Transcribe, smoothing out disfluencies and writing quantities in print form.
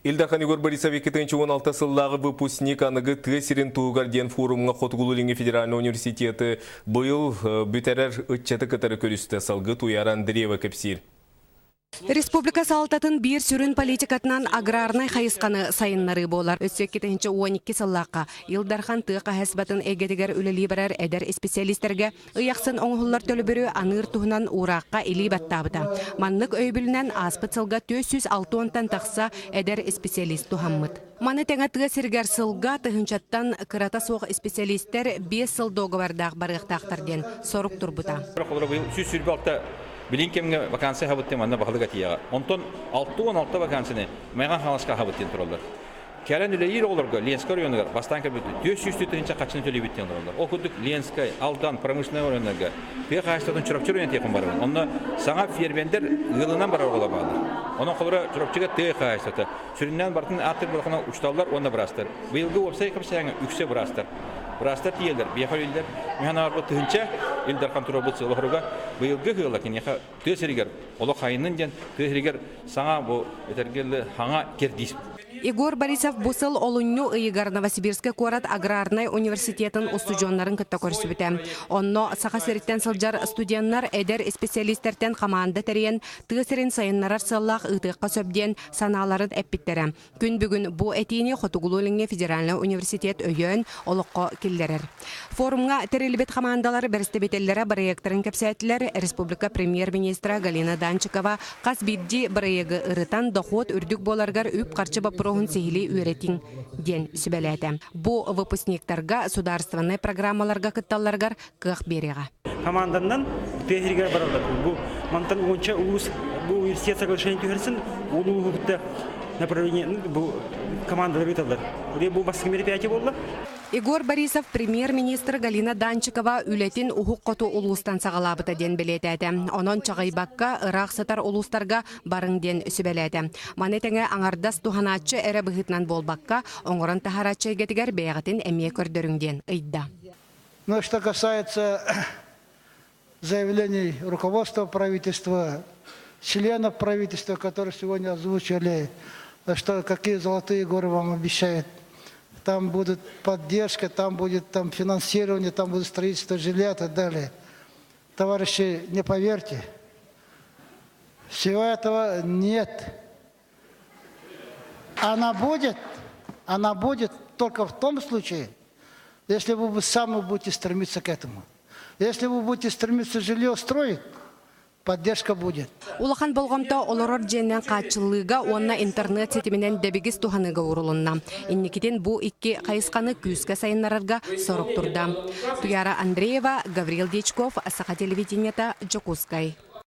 Ил Дархан Егор Борисов 2016 сыллааҕы выпускник аныгы тыа сирин туһугар диэн форумҥа Хотугулуу-Илиҥҥи федеральнай университеты быйыл бүтэрэр ыччаты кытары көрүстэ. Салгыы Туйаара Андреева кэпсиир. Республика салалтатын биир сүрүн политикатынан аграрнай хайысханы сайыннарыы буолар. Өссө 2012 сыллаахха Ил Дархан тыа хаһаайыстыбатын эйгэтигэр үлэлии барар эдэр исписэлиистэргэ Ый ахсын оҥоһуллар төлөбүрү аныыр туһунан уураахха илии баттаабыта. Маннык өйөбүлүнэн ааспыт сылга 460-тан тахса эдэр исписэлиис туһаммыт. Маны тэҥэ тыа сиригэр сылга тыһыынчаттан кырата суох исписэлиистэр 5 сыл дуогабардаах барыахтаахтар диэн сорук турбута. Холобур, 126 билин кэмҥэ вакансия аһабыт диэн манна баһылык этиэҕэ. Онтон 66 вакансияны Майҕан Хаҥаласка аһабыт диэн тураллар. Кэлэн үлэлиир оҕолорго Ленскэй оройуонугар бастаан кэлбит 400 тыһыынча харчыны төлүүбүт диэн олороллор. Ол курдук Ленскэй, Алдан, промышленнай оройуоннарга тыа хаһаайыстыбатын Чурапчы оройуон тиэхин барабын. Онно саҥа фермердэр ыалынан барар оҕолор бааллар. Онон холобура Чурапчыга тыа хаһаайыстыбата сүрүннээн барытын ааттыыр буоллахына учууталлар уонна быраастар. Быйылгы уопсай кэпсээҥҥэ үксэ быраастар. Быраастар тиийэллэр, биһиэхэ үлэлииллэр. Мин санаабар тыһыынча Ил Дархан туруорбут сыала-соруга быйылгы ыала киниэхэ тыа сиригэр олох хайыннын диэн тыа сиригэр саҥа бу этэргэ хаҥа кэрдиис. Егор Борисов бу сыл олунньу ыйыгар Новосибирскай куорат аграрнай университетын устудьуоннарын кытта көрсүбүтэ. Онно Саха сириттэн сылдьар студеннар эдэр исписэлиистэртэн хамаанда тэрийэн тыа сирин сайыннарар сыаллаах ыытыахха сөп диэн санааларын эппиттэрэ. Күн бүгүн бу этиини Хотугулуу-Илиҥҥи федеральнай университет өйөөн олоххо киллэрэр. Форумҥа тэриллибит хамаандалар бэрэстэбиитэллэрэ бырайыактарын кэпсээтилэр. Республика премьер-министра Галина Данчикова хас биирдии бырайыагы ырытан дохуот үрдүк буоларыгар үп-харчы боппуруоһун сиһилии үөрэтиҥ диэн сүбэлээтэ. Бу выпускниктарга судаарыстыбаннай программаларга кытталларыгар кыах биэриэҕэ. Команданан тыа сиригэр бараллар. Бу мантан уонча улуус бу университет соглашение түһэрсэн улууһу кытта направление бу командалар ыыталлар. Бу бастакы мероприятие буолла. Егор Борисов премьер-министр Галина Данчикова үлэтин уһук хоту улуустан саҕалаабыта диэн бэлиэтээтэ. Онон чаҕыйбакка ыраах сытар улуустарга барыҥ диэн сүбэлээтэ. Маны тэҥэ аҥардас туһанааччы эрэ быһыытынан буолбакка, оҥорон таһаарааччы эйгэтигэр бэйэҕитин эмиэ көрдөрүҥ диэн ыйда. Но что касается заявлений руководства правительства, членов правительства, которые сегодня озвучили, что какие золотые горы вам обещают. Там будет поддержка, там будет там финансирование, там будет строительство жилья и так далее. Товарищи, не поверьте, всего этого нет. Она будет, она будет только в том случае, если вы сами будете стремиться к этому. Если вы будете стремиться жилье строить, поддержка будет. Улахан болҕомто олорор дьиэнэн хааччыллыыга уонна интернет ситиминэн дэбигис туһаныыга уурулунна. Инникитин бу икки хайысханы күүскэ сайыннарарга сорук турда. Туяра Андреева, Гаврил Дьячков, Саха телевидениета, Дьокуускай.